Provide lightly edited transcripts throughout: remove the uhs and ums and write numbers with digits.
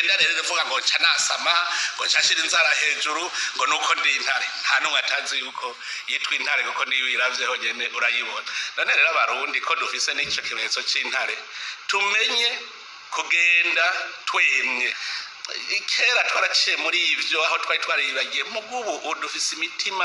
Singenda rero mvuga ngo nca nasama, ngo nca nshira inzara hejuru, ngo nuko ndi intare. Nta n'umwe atazi yuko yitwa intare, kuko niyo uyiravye honyene urayibona. None rero Abarundi, ko dufise n'ico kimenyetso c'intare, tumenye kugenda twemye. Kera twaraciye muri ivyo, aho twari twaribagiye, mugubu dufise imitima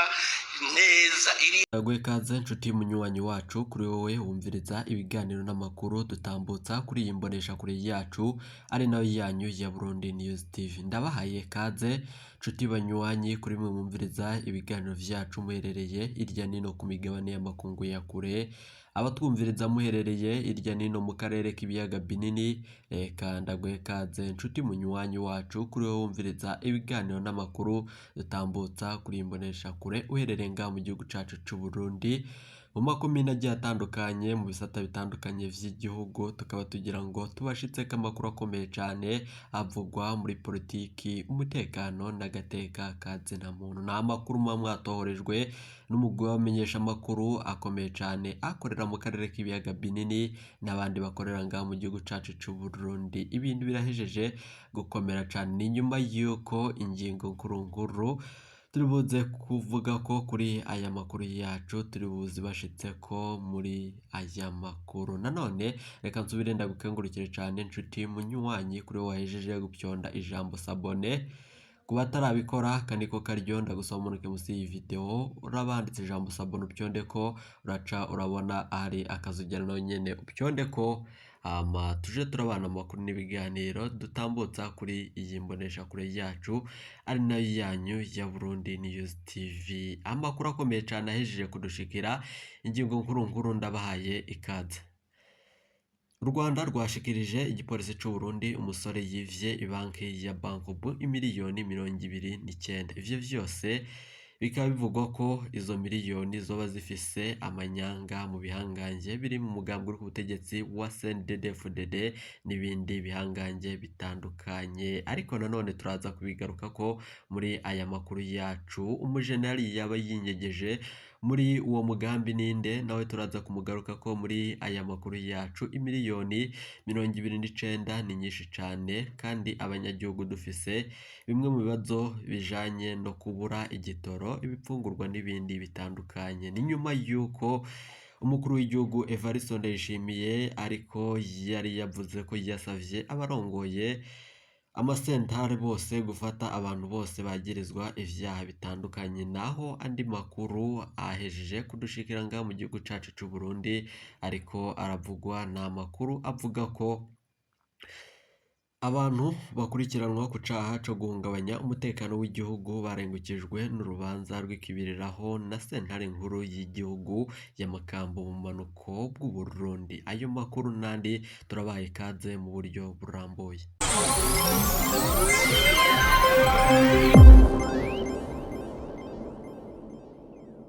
neza iri. Ndaguhe ikaze, nshuti munywanyi wacu, kuri wowe wumviriza ibiganiro n'amakuru dutambutsa kuri iyi mboneshakure yacu, ari nayo yanyu ya Burundi News TV. Ndabahaye kaze, nshuti banywanyi, kuri mwe mwumviriza ibiganiro vyacu muherereye irya nino ku migabane y'amakungu ya kure, abatwumviriza muherereye irya nino mu karere k'ibiyaga binini. Reka ndaguhe kaze, nshuti munywanyi wacu, kuri wowe wumviriza ibiganiro n'amakuru dutambutsa kuri iyi mboneshakure uherereye ngaha mu gihugu cacu c'u Burundi, mu makomine agiye atandukanye, mu bisata bitandukanye vy'igihugu. Tukaba tugira ngo tubashitseko amakuru akomeye cane avugwa muri politiki, umutekano n'agateka ka zina muntu. Ni amakuru muba mwatohorejwe n'umugwi w'abamenyeshamakuru akomeye cane akorera mu karere k'ibiyaga binini n'abandi bakorera ngaha mu gihugu cacu c'u Burundi. Ibintu birahejeje gukomera cane, ni nyuma y'uko ingingo nkuru turi buze kuvuga ko kuri aya makuru yacu turi buze bashitseko muri aya makuru. Nanone reka nsubire ndagukengurukire cane, nshuti munywanyi, kuri wowe wahejeje gupyonda ijambo s'abonner. Ku batarabikora, aka niko karyo, ndagusaba umanuke musi y'iyi video, urabanditse ijambo s'abonner, upyondeko. Uraca urabona ahari akazogera, nawe nyene upyondeko, hama tuje turabana amakuru n'ibiganiro dutambutsa kuri iyi mboneshakure yacu, ari nayo yanyu ya Burundi News TV. Amakuru akomeye cane ahejeje kudushikira, ingingo nkuru nkuru, ndabahaye ikaze. U Rwanda rwashikirije igipolisi c'u Burundi umusore yivye ibanki ya Bancobu imiliyoni 29. Ivyo vyose bikaba bivugwa ko izo miliyoni zoba zifise amanyanga mu bihangange biri mu mugambi uri ku butegetsi wa CNDD-FDD n'ibindi bihangange bitandukanye. Ariko nanone turaza kubigarukako muri aya makuru yacu. Umujenerali yaba yinyegeje muri uwo mugambi ninde? Nawe turaza kumugarukako muri aya makuru yacu. Imiliyoni 29 ni nyinshi cane, kandi abanyagihugu dufise bimwe mu bibazo bijanye no kubura igitoro, ibifungurwa n'ibindi bitandukanye. Ni nyuma y'uko umukuru w'igihugu Evariste Ndayishimiye ariko yari yavuze ko yasavye abarongoye amasentare bose gufata abantu bose bagirizwa ivyaha bitandukanye. Naho andi makuru ahejeje kudushikira ngaha mu gihugu cacu c'u Burundi ariko aravugwa, ni amakuru avuga ko abantu bakurikiranwa ku caha co guhungabanya umutekano w'igihugu barengukijwe n'urubanza rw'ikibiriraho na sentare nkuru y'igihugu ya Makamba mu bumanuko bw'Uburundi. Ayo makuru n'andi turabaha ikaze mu buryo burambuye.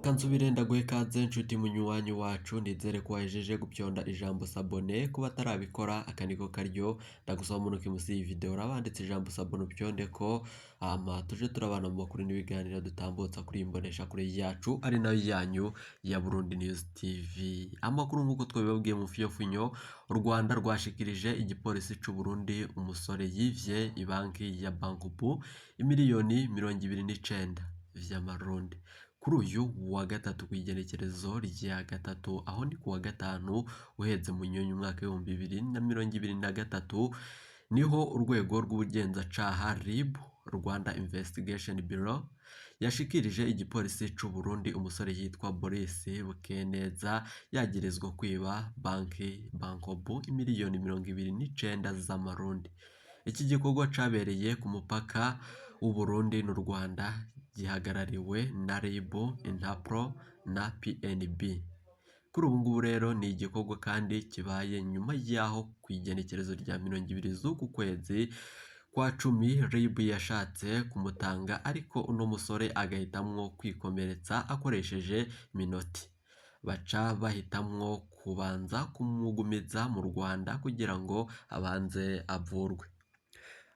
Kansubire ndaguhe ikaze, nshuti munywanyi wacu, nizere ko wahejeje gupyonda ijambo s'abonner. Ku batarabikora, aka niko karyo, ndagusaba umanuke musi y'iyi video, urabanditse ijambo s'abonner, upyondeko, hama tuje turabana mu makuru n'ibiganiro dutambutsa kuri iyi mboneshakure yacu, ari nayo yanyu ya Burundi News TV. Amakuru nk'uko twabibabwiye mu fiyofinyo, u Rwanda rwashikirije igipolisi c'u Burundi umusore yivye ibanki ya Bancobu imiliyoni 29 vy'amarundi. Kuri uyu wa gatatu, kw'igenekerezo rya 3, aho ni kuwa gatanu uheze mu Nyonyo umwaka w'2023, niho urwego rw'ubugenzacaha RIB, Rwanda Investigation Bureau, yashikirije igipolisi c'u Burundi umusore yitwa Boris Bukeneza yagirizwa kwiba banki Bancobu imiliyoni 29 z'amarundi. Iki gikorwa cabereye ku mupaka w'u Burundi n'u Rwanda, gihagarariwe na RIB, Interpol na PNB. Kuri ubu ngubu rero ni igikorwa kandi kibaye nyuma y'aho kw'igenekerezo rya 20 z'uku kwezi kwa 10 RIB yashatse kumutanga, ariko uno musore agahitamwo kwikomeretsa akoresheje minoti. Baca bahitamwo kubanza kumugumiza mu Rwanda kugira ngo abanze avurwe.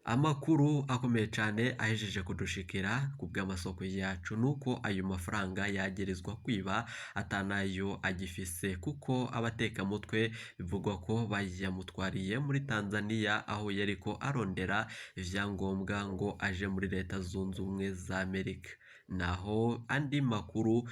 Amakuru akomeye cane ahejeje kudushikira ku bw'amasoko yacu nuko ayo mafaranga yagerezwa kwiba atanayo agifise, kuko abatekamutwe bivugwa ko bayamutwariye muri Tanzania aho yariko arondera ivyangombwa ngo aje muri Leta Zunze Ubumwe za Amerika. Naho andi makuru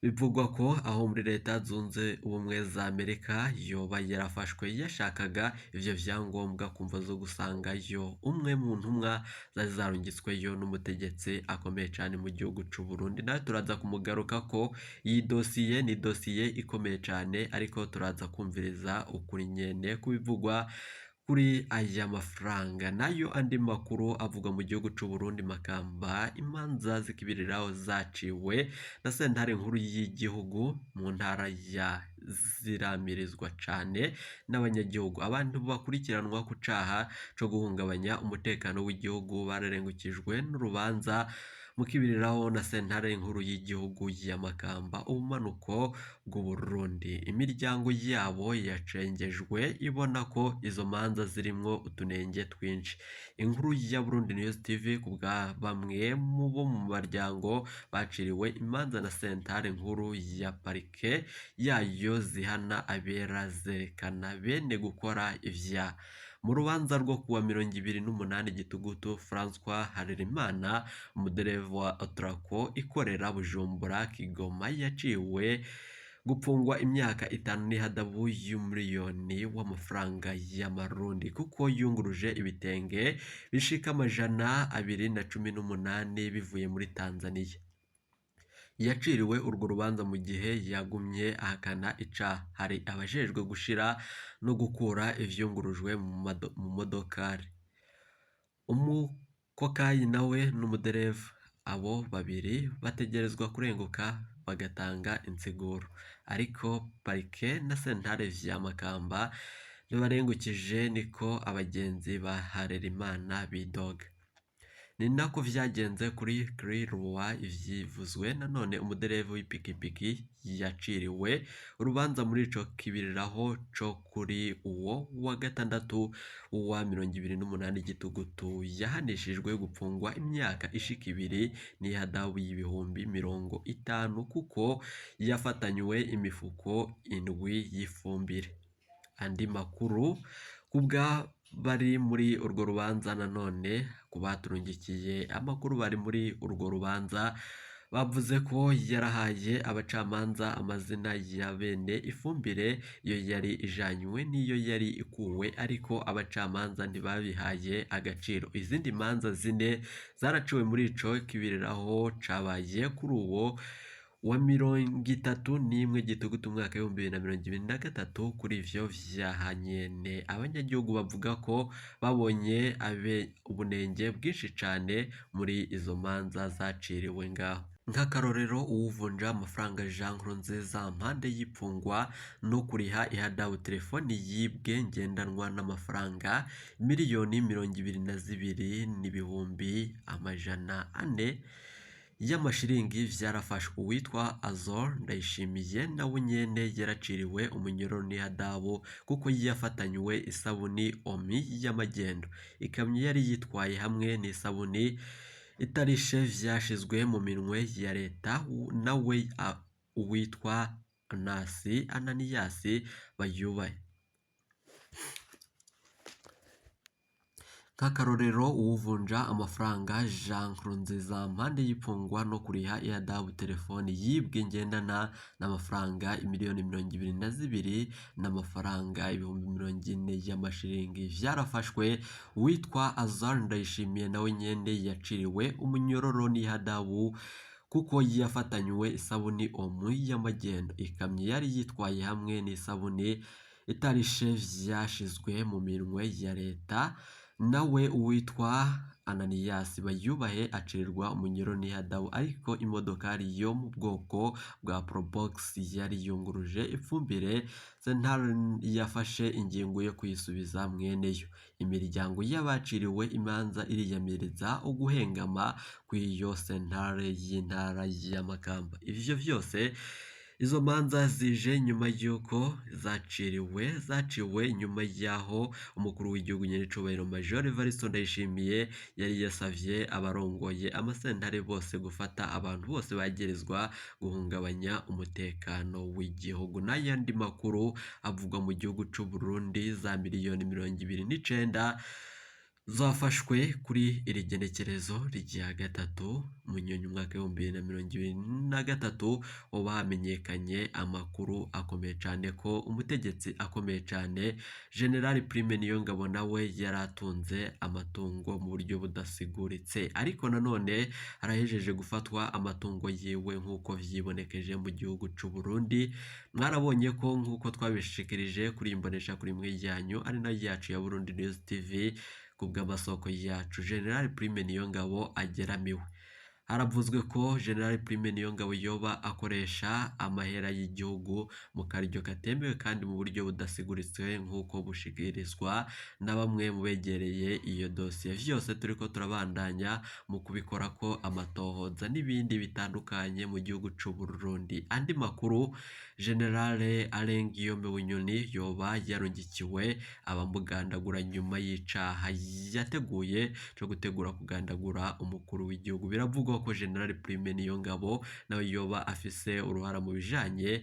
bivugwa ko aho muri Leta Zunze Ubumwe za Amerika yoba yarafashwe yashakaga ivyo vyangombwa kumva zo gusangayo umwe mu ntumwa zari zarungitsweyo n'umutegetsi akomeye cane mu gihugu c'u Burundi. Nawe turaza kumugarukako, iyi dosiye ni dosiye ikomeye cane, ariko turaza kumviriza ukuri nyene kubivugwa kuri aya mafaranga. Nayo andi makuru avugwa mu gihugu c'u Burundi, Makamba imanza zikibiriraho zaciwe na sentare nkuru y'igihugu mu ntara ya ziramirizwa cane n'abanyagihugu. Abantu bakurikiranwa ku caha co guhungabanya umutekano w'igihugu bararengukijwe n'urubanza mu kibiriraho na sentare nkuru y'igihugu ya Makamba, ubumanuko bw'u Burundi. Imiryango yabo yacengejwe ibona ko izo manza zirimwo utunenge twinshi. Inkuru ya Burundi News TV ku bwa bamwe mu bo mu baryango baciriwe imanza na sentare nkuru ya parike yayo zihana abera zerekana bene gukora ivyaha. Mu rubanza rwo kuwa 28 Gitugutu, Francois Harerimana, umudereva wa Otraco ikorera Bujumbura Kigoma, yaciwe gupfungwa imyaka 5 n'ihadabu y'umuriyoni w'amafaranga y'amarundi kuko yunguruje ibitenge bishika 218 bivuye muri Tanzania. Yaciriwe urwo rubanza mu gihe yagumye ahakana icaha. Hari abajejwe gushira no gukura ivyungurujwe mu modokari. Umukokayi nawe n'umudereva, abo babiri bategerezwa kurenguka bagatanga insiguro, ariko parike na sentare vya Makamba ntibarengukije, niko abagenzi ba Harerimana bidoga. Ni nako vyagenze kuri Kirwa ivyivuzwe nanone umudereva w'ipikipiki yaciriwe urubanza muri ico kibiriraho co kuri uwo wa gatandatu wa 28 Gitugutu, yahanishijwe gupfungwa imyaka ishika 2 n'ihadabu y'ibihumbi 50 kuko yafatanywe imifuko 7 y'ifumbire. Andi makuru kubwa bari muri urwo rubanza nanone ku baturungikiye amakuru bari muri urwo rubanza bavuze ko yarahaye abacamanza amazina ya bene ifumbire iyo yari ijanywe n'iyo yari ikuwe, ariko abacamanza ntibabihaye agaciro. Izindi manza 4 zaraciwe muri ico kibiriraho cabaye kuri uwo wa 31 Gitugutu umwaka 2023. Kuri ivyo vyaha nyene abanyagihugu bavuga ko babonye ubunenge bwinshi cane muri izo manza zaciriwe ngaho. Nk'akarorero, uwuvunja amafaranga Jean Nkurunziza mpande y'ipfungwa no kuriha ihadabu telefoni yibwe ngendanwa n'amafaranga 22,400,000 y'amashiringi vyarafashwe. Uwitwa Azor Ndayishimiye nawe nyene yaraciriwe umunyoro n'ihadabu kuko yafatanywe isabuni omi y'amagendo, ikamyo yari yitwaye hamwe n'isabuni itarishe vyashizwe mu minwe ya leta. Nawe uwitwa Ananiyasi Bayubahe. Nk'akarorero, uwuvunja amafaranga Jean Nkurunziza mpande y'ipfungwa no kuriha ihadabu telefoni yibwe ngendana n'amafaranga 22,000,000 n'amafaranga 40,000 y'amashiringi vyarafashwe. Uwitwa Azar Ndayishimiye nawe nyene yaciriwe umunyororo n'ihadabu kuko yafatanywe isabuni omu y'amagendo, ikamyo yari yitwaye hamwe n'isabuni itarishe vyashizwe mu minwe ya leta. Nawe uwitwa Ananiyasi Bayubahe acirirwa umunyoro n'ihadabu, ariko imodokari yo mu bwoko bwa Probox yari yunguruje ifumbire, sentare yafashe ingingo yo kuyisubiza mweneyo. Imiryango y'abaciriwe imanza iriyamiriza uguhengama kw'iyo sentare y'intara ya Makamba. Ivyo vyose Izo manza zije nyuma y'uko zaciwe nyuma y'aho umukuru w'igihugu nyenicubahiro Major Evariste Ndayishimiye yari yasavye abarongoye amasentare bose gufata abantu bose bagirizwa guhungabanya umutekano w'igihugu. N'ayandi makuru avugwa mu gihugu c'u Burundi, za miliyoni 29 zafashwe kuri iri genekerezo rya 3 Munyonyo umwaka w'2023, hoba hamenyekanye amakuru akomeye cane ko umutegetsi akomeye cane General Prime Niyongabo nawe yaratunze amatungo mu buryo budasiguritse, ariko nanone arahejeje gufatwa amatungo yiwe nk'uko vyibonekeje mu gihugu c'u Burundi. Mwarabonye ko nk'uko twabishikirije kuri imbonesha kuri imwe yanyu ari nayo yacu ya Burundi News TV, kubw'amasoko yacu General Prime Niyongabo ageramiwe. Haravuzwe ko General Prime Niyongabo yoba akoresha amahera y'igihugu mu karyo katemewe kandi mu buryo budasiguritse nk'uko bushikirizwa na bamwe mu begereye iyo dosiye. Vyose turiko turabandanya mu kubikorako amatohoza n'ibindi bitandukanye mu gihugu c'u Burundi. Andi makuru, General Alain Guillaume Bunyoni yoba yarungikiwe abamugandagura nyuma y'icaha yateguye co gutegura kugandagura umukuru w'igihugu. Biravugwa ko General Prime Niyongabo nawe yoba afise uruhara mu bijanye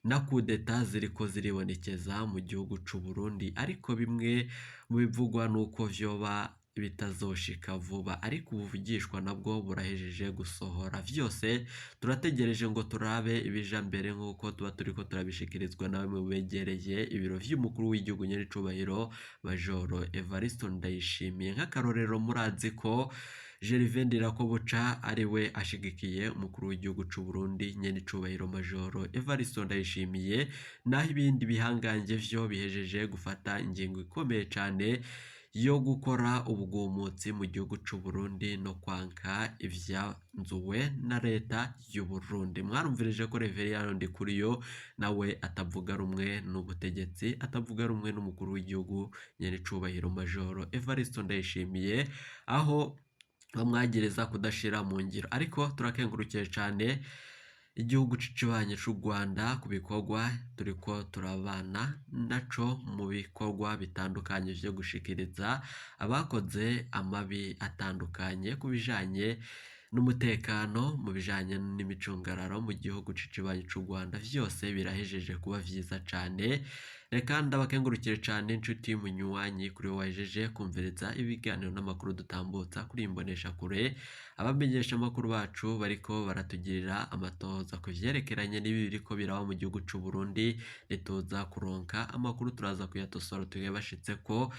na kudeta ziriko ziribonekeza mu gihugu c'u Burundi, ariko bimwe mu bivugwa nuko vyoba bitazoshika vuba, ariko ubuvugishwa nabwo burahejeje gusohora. Vyose turategereje ngo turabe ibija mbere nk'uko tuba turiko turabishikirizwa na bamwe mu begereye ibiro vy'umukuru w'igihugu nyenicubahiro Majoro Evariste Ndayishimiye. Nk'akarorero, murazi ko Gervais Ndirakobuca ari we ashigikiye umukuru w'igihugu c'u Burundi nyenicubahiro Majoro Evariste Ndayishimiye, naho ibindi bihangange vyo bihejeje gufata ingingo ikomeye cane yo gukora ubwumutsi mu gihugu c'u Burundi no kwanka ivyanzuwe na leta y'u Burundi. Mwarumvirije ko Reveriyano Ndikuriyo nawe atavuga rumwe n'ubutegetsi, atavuga rumwe n'umukuru w'igihugu nyenicubahiro Majoro Evariste Ndayishimiye, aho bamwagereza kudashira mu ngiro. Ariko turakengurukiye cane igihugu c'ikibanyi c'u Rwanda ku bikorwa turiko turabana naco mu bikorwa bitandukanye vyo gushikiriza abakoze amabi atandukanye ku bijanye n'umutekano, mu bijanye n'imicungararo mu gihugu c'ikibanyi c'u Rwanda. Vyose birahejeje kuba vyiza cane. Reka ndabakengurukire cane inshuti munywanyi kuri wahejeje kumviriza ibiganiro n'amakuru dutambutsa kuri imbonesha kure. Abamenyesha amakuru bacu bariko baratugirira amatohoza ku vyerekeranye n'ibi biriko biraba mu gihugu c'u Burundi. Nituza kuronka amakuru turaza kuyatosora tuyabashitseko.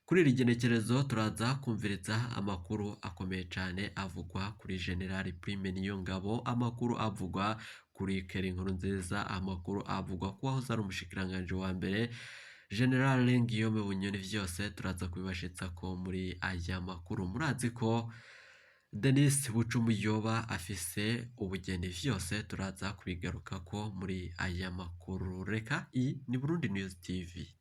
Kuri iri genekerezo turaza kumviriza amakuru akomeye cane avugwa kuri General Prime Niyongabo, amakuru avugwa kuri Keri Nkurunziza, amakuru avugwa ku wahoze ari umushikiranganji wa mbere General Guillaume Bunyoni. Vyose turaza kubibashitsako muri aya makuru. Murazi ko Denis Bucumi yoba afise ubugeni, vyose turaza kubigarukako muri aya makuru. Reka iyi ni Burundi News TV.